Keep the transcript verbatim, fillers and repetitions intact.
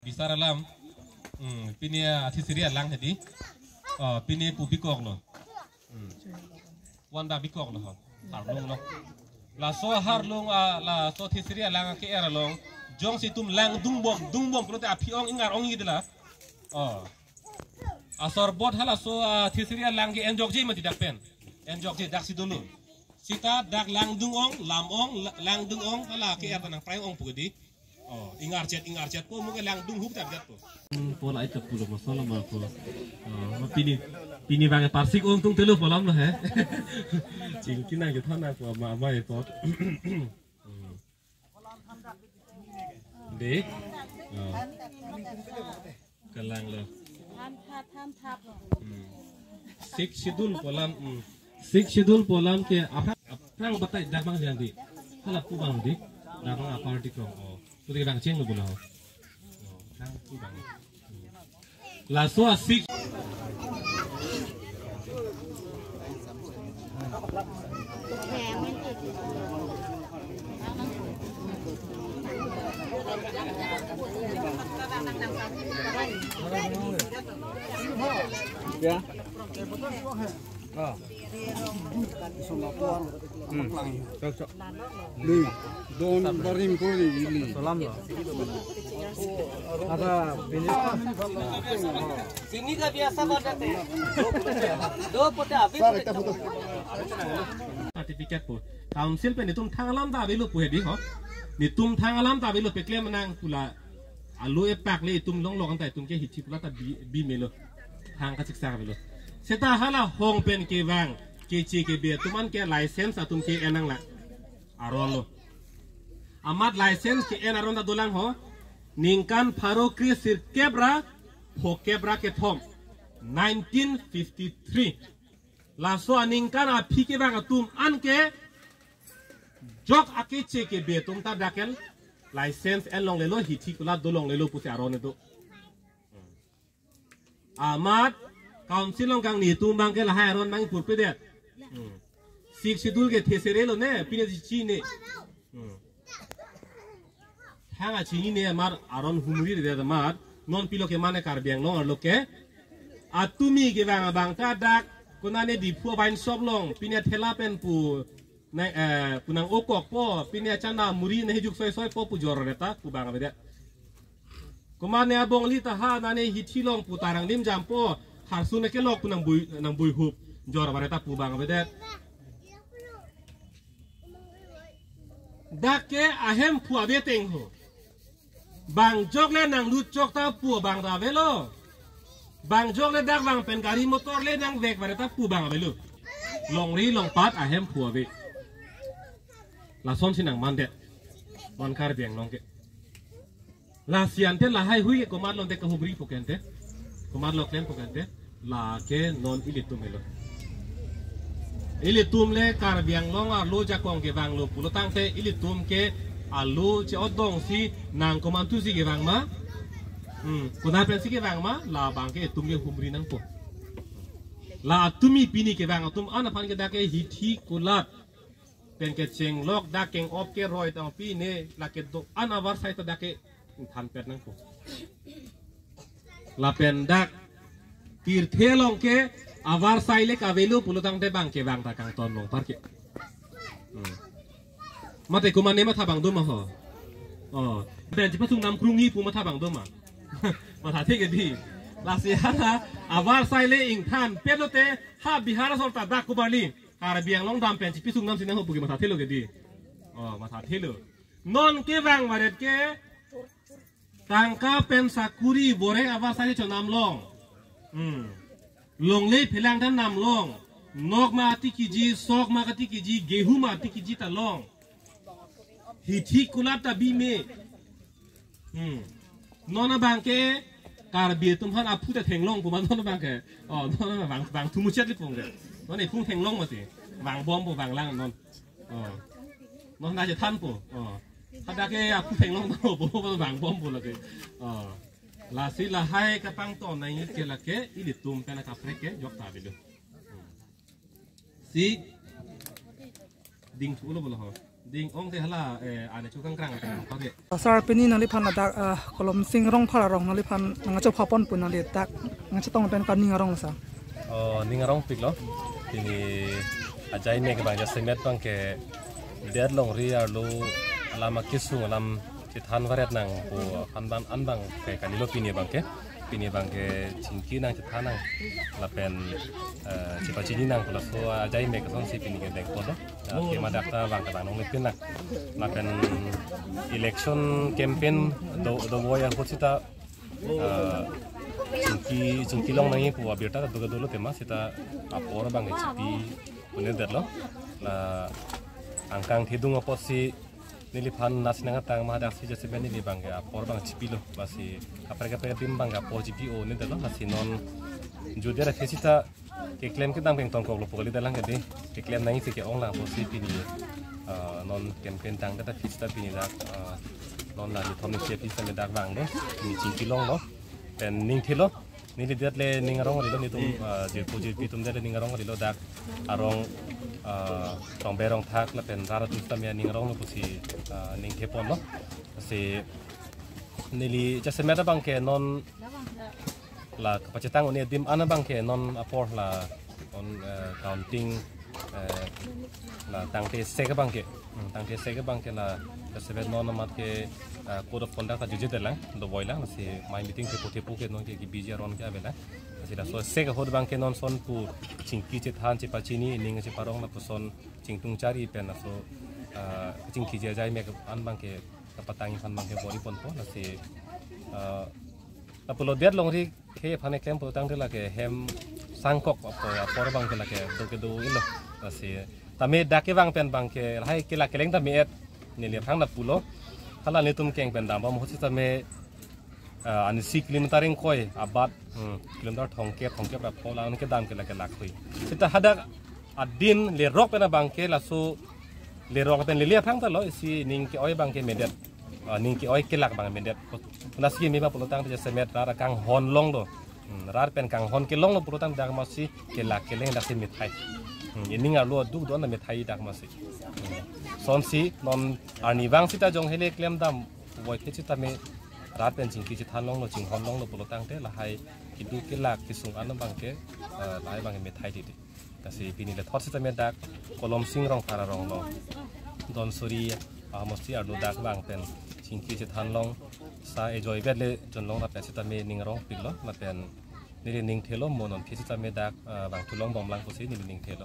Bisar alam. Hmm, pini, ah, thisiri alang hedi. Oh, pini pu bikok lo. Hmm. Wan da bikok lo ho. Harlung lo. Laso harlung, ah, laso thisiri alang ke-er along. Jongsi itum lang dungbom, dungbom pulote aphi ong ingar ong-i de la. Oh. Asor bot halaso, ah, thisiri alang ke enjokji mati dak pen. Enjokji daksi dolo. Sita dak lang dung ong, lam ong, la-, lang dung ong, hala ke-er ta nangprai ong pu ke di. Oh, ingar chet, ingar chet po, mo ke lang dung hup ta jat po. Hmm, pola ita pulo masalah ma po. Oh, ma pini, pini bang parsik ong tung telu polam lo he. Chingki nang juthan nang po, ma, ma e po. Hmm. Di? Oh. Kalang lo. Than thap, than thap. Hmm. Sixth Schedule polam, hmm. Sixth Schedule polam ke aphrang, aphrang batai dak bang jang di. Hala pu bang di. Dak bang a-party krong. Oh. Pu di bang cheng lo bula ho. Oh, aphrang pu bang. Hmm. Laso a-sixth. Ya. Oh. Hmm. Cok, cok. Ni, don baring ko ni ili. Salam lo. Ada bini. Sini ka biasa banget. Do pote habis. Certificate po. Council pen itum thang alam ta avelo pu hedi ho. Itum thang alam ta avelo, peklem nang pula. Alo epak le itum longlok anta itum ke hithi pula ta bi, bi melo. Thang kasiksak avelo. Seta hala hong pen kevang, keche kebe atum an ke license atum ke-en nanglang aron lo. Amat license ke-en aron ta dolang ho. Ningkan pharo kre sirkep ra phokep ra kethom, nineteen fifty-three. Laso aningkan aphi kevang atum an ke jok akeche kebe atum ta dak ke license en longlelo, hithi kulat do longlelo pusi aron do. Amat council along kangni atum abang ke lahai aron abang purpedet. Hmm. Sixth Schedule ke thesere lo ne, pine si chine. Hmm. Thang a chinine amat aron humriredet amat, non pilo ke mane Karbi Anglong arlo ke. Atumi kevang abang ta dak, konane Diphu a-wine shop along, pine thela pen pu, na, eh, pu nang-okok po, pine chana muri nanghijuk soi soi po pu jorre ta, pu bang avedet. Komane abongli ta ha nane hithi along pu tarang lim jam po, harsun kelok pu nangbui, nangbui hup, jor vare ta pu bang avedet. Dak ke ahemphu ave teng ho. Bang jok le nanglut chok ta pu bang ta avelo. Bang jok le dak bang pen gari motor le nangvek vare ta pu bang avelo. Longri longpat ahemphu ave. Lasonsi nangmandet. Non Karbi Anglong ke. Lasi ante lahai hui ke komatlo ante kahumri po ke ante. Komatlo klem po ke ante. Lake non ilitum helo. Ilitum le Karbi Anglong arlo ajakong kevanglo pulo tangte ilitum ke alo che-odongsi nang komantusi kevang ma. Hmm, kona pensi kevang ma, labang ke itum ke humri nangpo. La atumi pini kevang atum an aphan ke dak ke hithi kulat pen kechenglok dak keng-op keroi tang pine lake do-an avarsai ta dak ke ingthanpet nangpo. Lapen dak pirthe along ke avarsai le kavelo pulo tangte bang kevang ta kangton long parke. Hmm. Mate komane matha bang do ma ho. Oh, pen chipasung nam krungni pu matha bang do ma. Mathathe ke di. Lasi hala avarsai le ingthanpet lote ha Bihar asor ta dak kubarli Karbi Anglong dam pen chipisung nam sinang ho pu ke mathathelo ke di. Oh, mathathelo. Non kevang varet ke tangka pen sakuri boreng avarsai chonam long. Hmm. Longle phelang dan nam long. Nok ma ati kiji, sok ma ati kiji, gehu ma ati kiji ta long. Hithi kulat ta bi me. Hmm. Non abang ke Karbi atum aphan aphu ta thenglong pu ma non abang ke. Oh, non abang, bang thumuchet li pung ke. Non iphung thenglong mati. Bang bom pu bang lang non. Oh. Non na je than po. Oh. Hadak ke aphu thenglong po po bang bom po lake. Oh. Lasi lahai kapangton nangji ke lake ilitum pen akaprek ke jok ta avelo. Si ding thulo bolo ho. Ding ong te hala, eh, ane chukang krang atang pake. Sir, pini nangliphan ladak, ah, Kolomsing Rongphar arong nangliphan nangchopha pon pu nangli dak nangchetong pen ka ning arong, sir? Oh, ning arongpiklo. Pini ajai mek abang jasemet abangke det longri arlo alam akesung alam chethan varet nangpo aphan abang an abangke kalilo pini abangke. Pini abangke chingki nangchethan nang lapen, eh, chepachini nang pu laso ajai mek asonsi pini kedeng ponlo. Ah, kema dak ta abangke abang nongle pin nang. Lapen election campaign do, dovoi ahut seta, eh, chingki, chingki long nangji pu abirta do, dolo tema seta apor abangke chipi un-edetlo. La angkang thedung apotsi neliphan nasi nang atang ma daksi jasemet neli abangke apor abang chipilo, lasi kaprek kaprek adim abangke apor chipi un-edetlo, lasi non juder aphi seta keklem kedam kengtong koklo pu kalidet lang kedi, keklem nangji si ke-ong lang apotsi pini, ah, non campaign tangdet aphi seta pini dak, ah, non la nithom nisi aphi seta me dak vanglo, pini chingki longlo, pen ning thelo. Neli det le ning arong rilo, netum, ah, jirpo jirpi atum det le ning arong rilo, dak arong, ah, Tongbe Rongthak lapen rat atum seta me ning aronglo pusi, ah, ning the ponlo. Si neli jasemet abangke non la kapachetang un-e adim an abangke non apor la non, eh, counting, eh, la tangte sek abangke, hmm, tangte sek abangke la jasemet non amat ke, eh, code of conduct ta jujedet lang, dovoi lang, si mai meeting thepo thepo ke non ke, ke busy aron ke avelang. Si laso sek ahut abangke non son pu chingki chethan chepachini ning cheparong lapuson chingtung chari pen laso, eh, chingkiji ajai mek an abangke kapatangji aphan abangke bor-i ponpo, lasi, eh, lapulo det longri khei aphan eklem pulotangte lake hem sangkok apor, apor abangke lake do kedo-ilo. Lasi tame dak kevang pen abangke lahai kelak keleng tame et, neli aphrang lapulo. Hala netum keng pen dambom ahut seta me, ah, anisi kilometer ingkoi abat, hmm, kilometer thomkep, thomkep ra pho la anke dam ke lake lakhui. Seta hadak adim lerok pen abangke laso lerok pen lele aphrang talo, isi ning ke-oi abangke medet. Ah, ning ke-oi kelak abang medet. Lasi meba pulotangte jasemet rat kanghon longlo. Hmm, rat pen kanghon kelonglo pulotang dak masi kelak keleng daksi methai. Hmm, ining arlo aduk do-an methai dak masi. Hmm. Sonsi non arnivang seta jong hele klem dam voi phe seta me rat pen chingki chethan longlo, chinghon longlo pulotangte lahai keduk kelak kesung an abangke, eh, lahai abangke methai titi. Lasi pini le thot seta me dak Kolomsing Rongphar arong along Donsuri ahamosti arlo dak vang pen chingki chethan long, sa ejoi vet le jon long lapen seta me ning arongpiklo, lapen neli ning thelo, mo non phi seta me dak, ah, vangthu longbom lang pusi neli ning thelo.